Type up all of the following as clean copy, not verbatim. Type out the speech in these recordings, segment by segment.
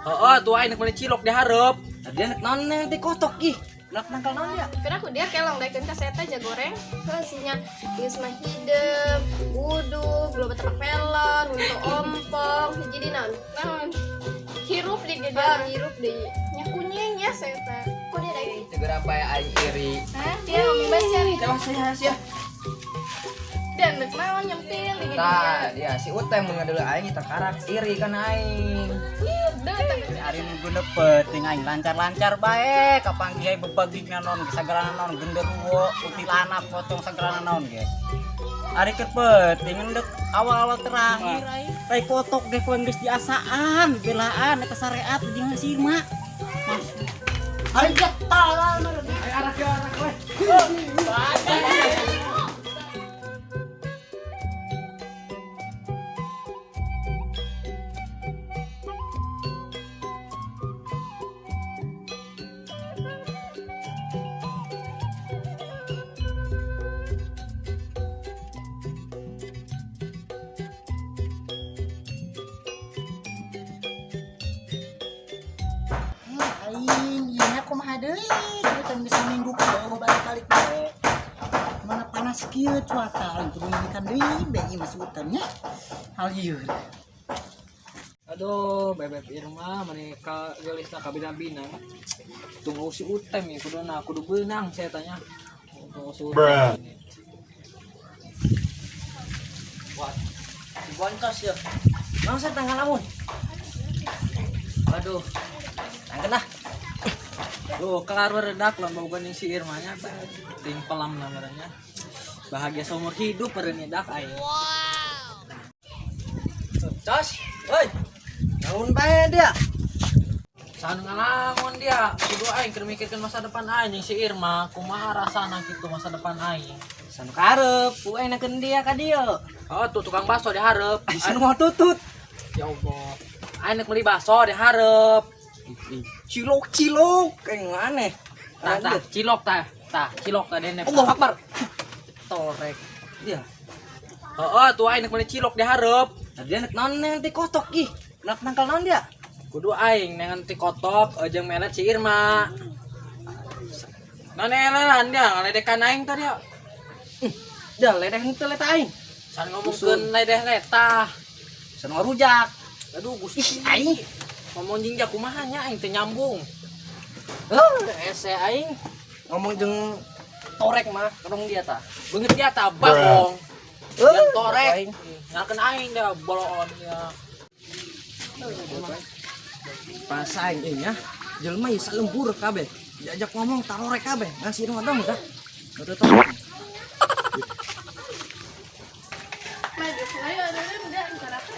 Heeh, tuh aing nek meuli cilok dihareup. Tadi nek naon nanti kotok ih. Nak nangkal naon dia? Kira aku dia kelong daekeun ka saya teh goreng. Heuh geus mah hideung, uduk, loba tepak melon, untuk ompong, hiji di naon? Naon? Hirup di gede. Ah, hirup di. Nya kunying ya saya teh. Kok dia daek? Segera bae aing iri. Hah? Dia ngomong bahasa iri. Coba saya sia. Dan nek naon nyempil di gede. Tah, dia si Utem mun ngadeuleu aing takarak iri kan aing. Ari nu geuneupet ting aing lancar-lancar bae kapanggih bebagi naon sagalana naon genderuwo kuntilanak pocong sagalana naon ge. Ari keur peuting endek awal-awal terakhir aing rai kotok ge ku geus diasaan belaan eta sareat jeung si Irma. Ari getol meureun. Ayo arak ya arak we. Aing ieu kumaha deui kieu bisa minggu kieu balik-balik bae. Mana panas kieu cuaca aing kudu nyikan deui be ieu mah sultan nya. Hal ieu. Aduh, bebek Irma mani ka geulisna ka bina-bina. Tunggu si Utem ya kuduna kudu beunang saya tanya. Tunggu si Utem. Wah, si boncos ya. Naon saya tanggal lamun? Aduh. Tanggal lah. Duh, kelar redak lah boga jeung si Irma nya. Ting pelam namanya. Bahagia seumur hidup meureun dak aing. Cos, woi. Naon bae dia? Sanu ngalamun dia, kudu aing keur mikirkeun masa depan aing jeung si Irma, kumaha rasana kitu masa depan aing. Sanu karep, ku aing nakeun dia ka dieu. Oh, tuh tukang bakso dihareup. Sanu mau tutut. Ya Allah. Aing nek meuli bakso dihareup. Cilok-cilok aing aneh. Tah, tah, cilok tah. Tah, cilok tah dene. Allah Akbar. Torek. Dia. Heeh, tuh aing nek meuli cilok dihareup. Tadi nek naon nanti kotok ih. Nak nangkal naon dia? Kudu aing nengan ti kotok jeung melet si Irma. Naon elelan dia ngaledekan aing tadi ya. Dah ledeh henteu leta aing. San ngomongkeun ledeh letah. Sanu rujak. Aduh, Gusti. Ih, aing. Ngomong jeung dia kumaha nya aing teu nyambung. Heuh, Ese aing ngomong jeung torek mah kerong dia tah. beungeut dia tah bagong. Heuh, Torek. Ngakeun aing dia boloon ya. Pas aing ieu nya, jelema ieu salembur kabeh. Diajak ngomong tarorek kabeh, ngasih mah dong dah. Betul torek. Maju ayo ada enggak entar apa?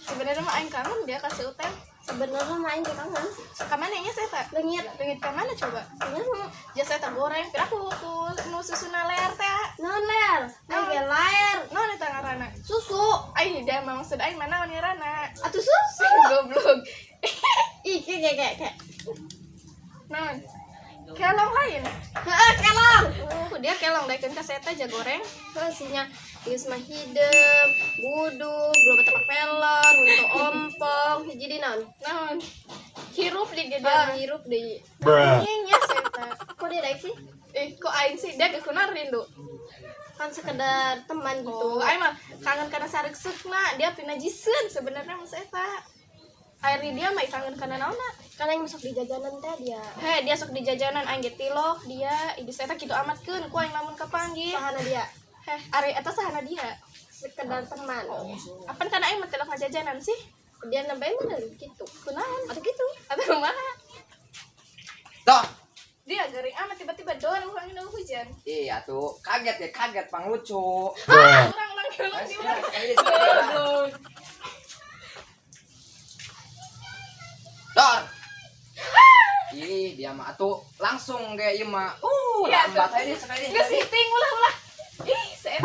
Sebenarnya mah aing kangen dia kasih Utem. Sebenarnya mah aing kangen. Kamana nya saya tak? Leungit. Leungit ka mana coba? Nya Jasa eta goreng, kira aku ku nu susuna ler teh. naon ler? Aing ge laer. Naon eta ngaranna? Susu. Aing dia mah maksud aing mana ngaranna? Atuh susu. Goblok. Ih, kayak kayak kayak. Naon? Kelong lain. Heeh, kelong. Dia kelong daekeun ka saya teh goreng. Heuh nya geus mah hideung, uduk, loba tepak melon, untuk ompong, hiji di naon? Naon? Hirup di gede. Ah, hirup di. Kunying ya saya teh. Kok dia daek sih? Eh, kok aing sih dia kunaon rindu. Kan sekedar teman gitu. Oh, aing mah kangen kana sareukseukna, dia pinajiseun sebenarnya mah saya teh. Air di dia mah kangen kana naonna? Kan aing masuk di jajanan teh dia. Heh, dia sok di jajanan aing ge tilok dia, ieu saya teh kitu amatkeun ku aing lamun kapanggih. Sahana dia. Heh, ari eta sahana dia. Sekedar teman. Apan kana aing mah tilok ngajajanan sih? Dia nembe mana gitu. Kunaon? Atau gitu. Atau kumaha? Toh. Dia gering amat tiba-tiba dor urang nu hujan. Iya tuh, kaget ya kaget pang lucu. Ah, urang ulang di urang. Goblok. Dor. Ih, dia mah atuh langsung kayak ieu mah. Iya, Lambat aja dia sekali. Geus hiting ulah-ulah. Ih, saya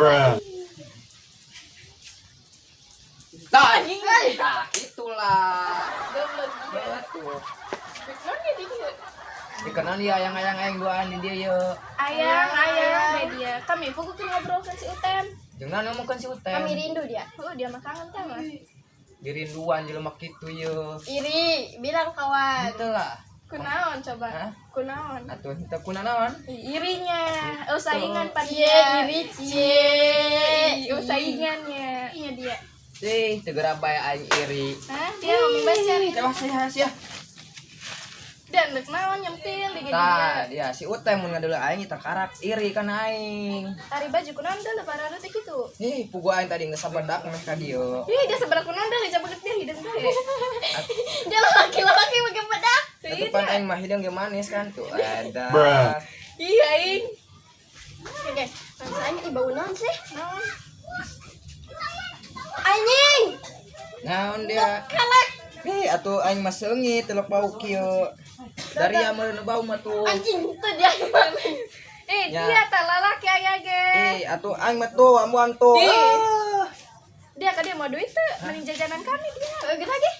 Tah, nah, itulah. Goblok. Betul. Naon dia di dieu? Dikenal dia ayang-ayang aing duaan di dia ye. Ayang, ayang, media. Kami fokus ngobrolkan si Utem. Jangan ngomongkeun si Utem. Kami rindu dia. Oh, dia mah kangen teh mah. Dirinduan jelema kitu ye. Iri, bilang kawan. Henteu lah. Kunaon coba? Hah? Kunaon? Atuh henteu kunanaon? Ih, irinya. Oh, saingan pan Cie, dia. iri, cie. Ih, oh, saingannya. Iya dia. Sih, teu geura bae aing iri. Hah? Dia ngomong bahasa iri. Coba sia sia. Dan dek naon nyempil di Tah, dia. dia si Utem mun ngadeuleu aing takarak iri kana aing. Ari baju kunaon deuleu parareuh teh kitu. Ih, pugu aing tadi geus sabedak meh ka dieu. Ih, dia sebelah kunaon deuleu jabeget dia hideung teh. Dia laki-laki pakai bedak. Atuh pan aing mah hideung ge manis kan tuh. Ada. Ih, aing. Oke, rasanya ih bau naon sih? Naon? Anjing. Naon dia? Kalak. Ih, atuh aing mah seungit telok bau kieu. Dari ya meureun bau mah tuh. Anjing tuh dia. Eh, Ya. dia tak lalaki aya ge. Eh, atuh aing mah tuh ambuan tuh. Ih. Ah. Dia ka dia mau duit teu, mending jajanan kami dia. Gitu lagi.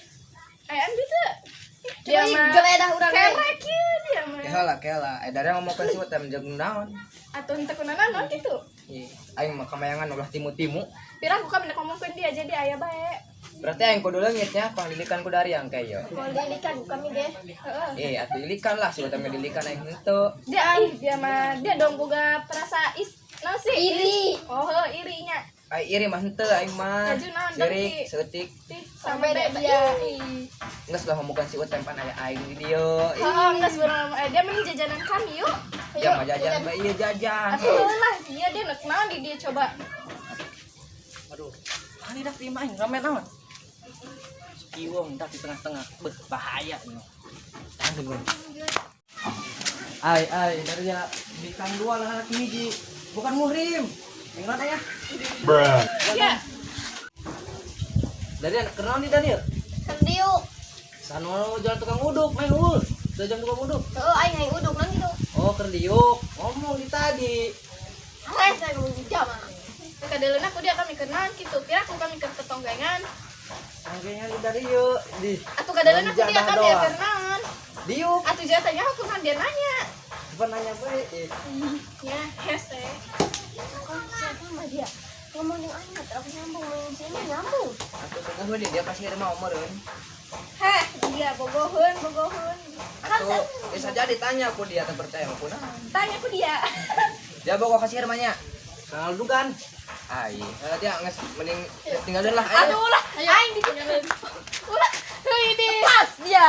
Ayaan duit teu. Dia Coba mah geledah urang we. kerek ieu dia mah. Kela kela, eh dari ngomongkeun si Utem jeung naon? Atuh henteu kunaon naon kitu. Ih, aing mah kamayangan ulah timu-timu. Pirang ku kami ngomongkeun dia jadi aya bae. Berarti aing kudu leungit nya panglilikan ku dari yang kayak yo. Mau dilikan kami ge. Heeh. Eh, atuh lilikan lah si Utem lilikan aing henteu. Dia ih, dia mah dia dong boga perasa is naon sih? Iri. Oh, heuh, irinya. Ai iri mah henteu aing mah. Laju naon, Sirik, dengki. seutik. Ih, Sampai sampai deh, dia. Ih. Geus lah ngomongkeun si Utem pan aya aing di dieu. Ih, Heeh, geus urang dia mending jajanan kami yuk. Ya mah jajan bae ieu jajan. Atuh lah, dia dia nek naon di dia coba. Aduh, ini dah terima aing rame naon. Si Kiwong dah di tengah-tengah. Beuh, bahaya ini. Tahan gue. Ai ai dari ya bikang dua lah anak hiji. Bukan muhrim. Dengar ya. Ya, Dari anak kenal nih Daniel. Kendiuk. Sanono jalan tukang uduk main ul. Jalan tukang uduk. Heeh, aing aing uduk nang gitu. Oh, kerdiuk. Ngomong di tadi. Saya saya ngomong jam ah. kadeuleun aku dia kami kenaon kitu. Kira aku kami ke tetonggangan. Kayaknya di dari yuk di Atuh kadeuleun aku dia Jadah kami doang. kenaon. diuk. Atuh jatanya aku kan dia nanya. Bukan nanya bae. Eh, Ya, hese. Kok siapa mah dia? Ngomong yang aing mah terlalu nyambung, ngomong sini nyambung. Atuh tunggu dia pasti ada mau meureun. Heh, dia bogoheun, bogoheun. Atuh bisa jadi tanya aku dia teu percaya mah kunaon. Tanya aku dia. Dia bawa kasih rumahnya. Kenal dugan. Ai, dia geus mending tinggalin lah ayo. Aduh lah, aing ditinggalin. Ulah, heuy di. Pas dia.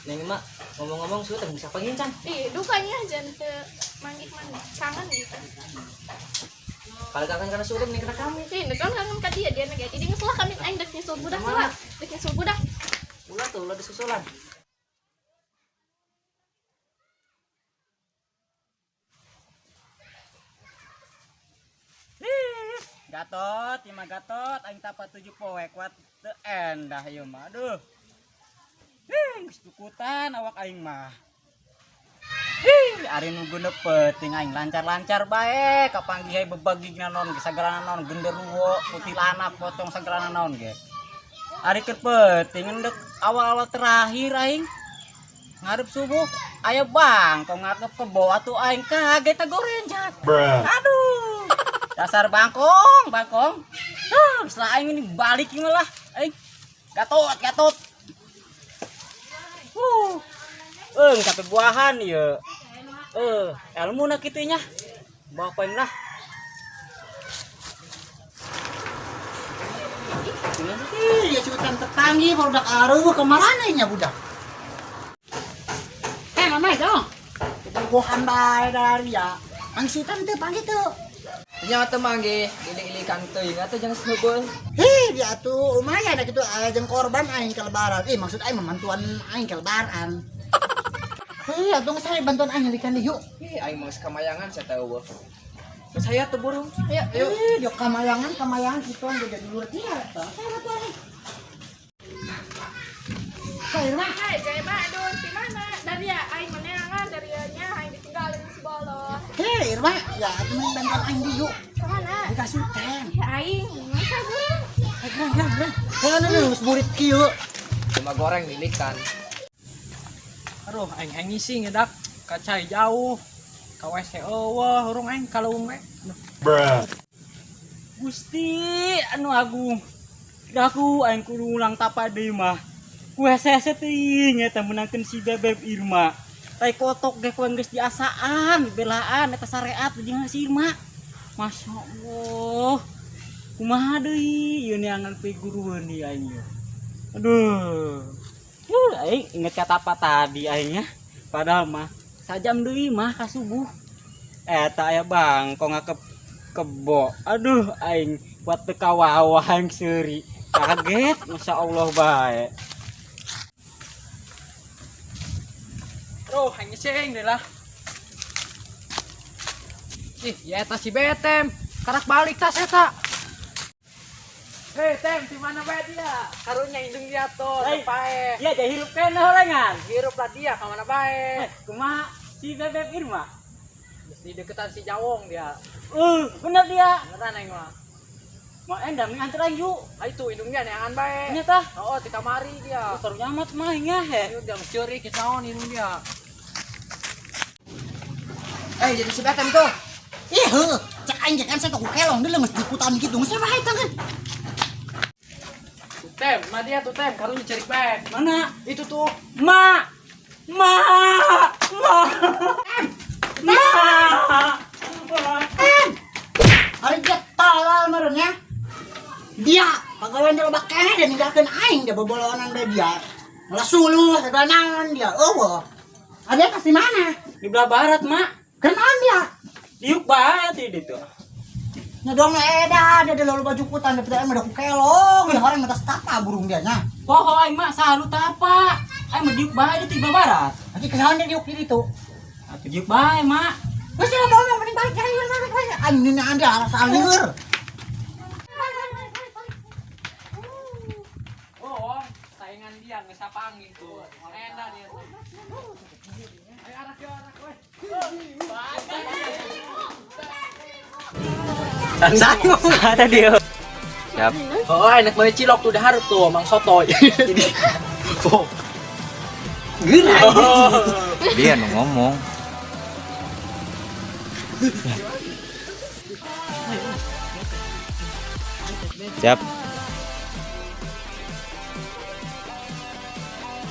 Neng mak ngomong-ngomong sudah bisa pengincan. Ih, dukanya jangan ke manggih-manggih. Kangen gitu. Kalau kangen karena sudah mending kena kamu. Ih, kan kangen ka dia, dia nage. Jadi geus lah kami aing dek nyusul budak lah. Dek nyusul budak. Ulah tuh, ulah disusulan. Gatot, ima Gatot, aing tapa 7 poe kuat teu endah ieu mah. Aduh. Hih, geus dukutan awak aing mah. Hih, ari nu geuneup peuting aing lancar-lancar bae kapanggih bebagigna naon ge sagalana naon genderuwo, kuntilanak pocong sagalana naon ge. Ari keur peuting endek awal-awal terakhir aing ngarep subuh aya bangkong ngakep kebo atuh aing kaget teh gorenjat. Aduh. Dasar bangkong, bangkong. Ah, geus lah aing ini balik ieu lah. Aing Gatot, Gatot. Sampai buahan ieu. Ilmu na kitu nya. Bawa poin lah. Ih, ya sultan tetanggi barudak areuh kamarana nya budak. Eh, mama dong. Bobogohan bae dari ya. Mang sultan teu panggil teu. Nya teu manggih, ilik-ilikan teuing atuh jangan seubeuh. Hei, dia tuh lumayan ada gitu aya jeung korban aing ke lebaran. Eh, maksud aing memantuan aing ke lebaran. Hei, atuh geus saya bantuan aing nyelikan deui yuk. Ih, aing mah geus kamayangan saya tahu eueuh. Geus saya teu burung. Ayo, Ayo. Ih, dia kamayangan, kamayangan kitu an jadi dulur dia. Saya tuh aing. Saya mah Hai, jaya mah aduh, di mana? Dari ya aing meneangan dari nya aing ditinggalin si bolot. Hei, Irma, ya atuh mending bantuan aing deui yuk. Kemana? Dikasih sultan. Ya aing, masa burung? Eh, gerang, gerang, gerang. Kayak anu geus burit kieu. Cuma goreng lilikan. Aduh, aing aing ngising ya dak. Kacai jauh. Ka WC eueuh, urung aing kalung we. Aduh. Gusti anu agung. Daku aing kudu ngulang tapa deui mah. Ku hese-hese teuing eta meunangkeun si Bebeb Irma. Tai kotok ge ku geus diasaan, belaan eta sareat jeung si Irma. Masya Allah. Kumaha deui ieu neangan pigurueun ieu aing ieu. Aduh. Aing inget kata apa tadi aing nya. Padahal mah sajam deui mah ka subuh. Eta aya bangkong ngakep kebo. Aduh aing buat teu kawawa aing seuri. Kaget, Masya Allah bae. Bro, aing sing deh lah. Ih, ya eta si Betem. Karak balik tas eta. Hei, Tem, di mana bae dia? Karunya indung dia tuh, Hei. pae. Iya, jadi hirup keneh horengan. Hirup lah dia ka mana bae. Kumaha si Bebeb Irma? Geus di deketan si Jawong dia. Bener dia. Beneran aing mah. Mau endang nganter aing yuk. Ah itu indung dia neangan bae. Nya tah. Oh, di kamari dia. Taruh nyamat mah nya he. Ieu dia ceurik geus naon indung dia. Jadi si Betem tuh. Ih, heuh, cek aing ge kan saya tuh kelong deui geus jukutan kitu. Geus bae tangan. Tuh, Tem, mah dia tuh Tem, karunya ceurik bae. Mana? Itu tuh. Ma. Ma. Ma. Ma. Ari dia tolol meureun nya. Dia pagawean dia loba keneh dia ninggalkeun aing dia bobolonan bae dia. Malah suluh segala naon dia. Eueuh. Ada kasih mana? Di belah barat, Mak. Kenaon dia? Diuk bae di ditu. Nya dong eda dia ada loba jukutan dia teh mah ku kelong ya orang atas tapa burung dia nya. Poho aing mah saha nu tapa. Aing mah diuk bae di belah barat. Nanti kenaon dia diuk di ditu. Atuh diuk bae, Mak. Geus lah ngomong mending balik cari balik balik. Aing nina dia alasan lieur. Oh, saingan dia geus sapanggih tuh. Enak dia tuh. Ayo arak yo arak we. Ada dia. Siap. Oh, enak banget cilok tuh udah harap tuh, Mang Soto. Oh. Dia nu ngomong. Siap.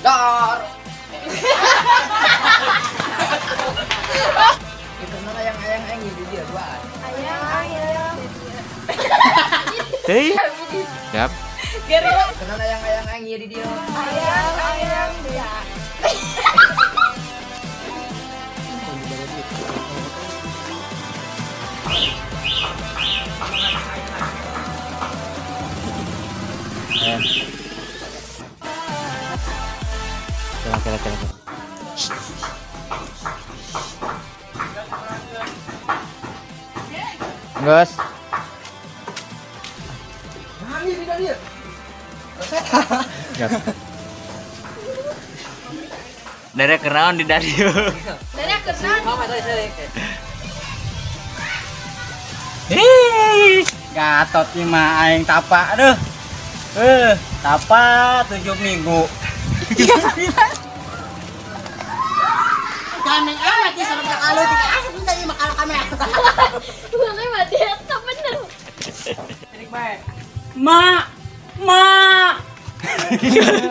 Dar. Ayang ayang. Hei. Siap. Ayang ayang dia. Kela kela kela. Gas. Siap. Dari kenaon di Dario. Dari kenal. Mama tadi saya. Hei, gatot nih mah aing tapa aduh. Tapa 7 minggu. Kami amat di sareng kalau tidak asik minta ieu mah kalau kami. Mana mah dia tak bener. Ceurik bae. Ma. Ma.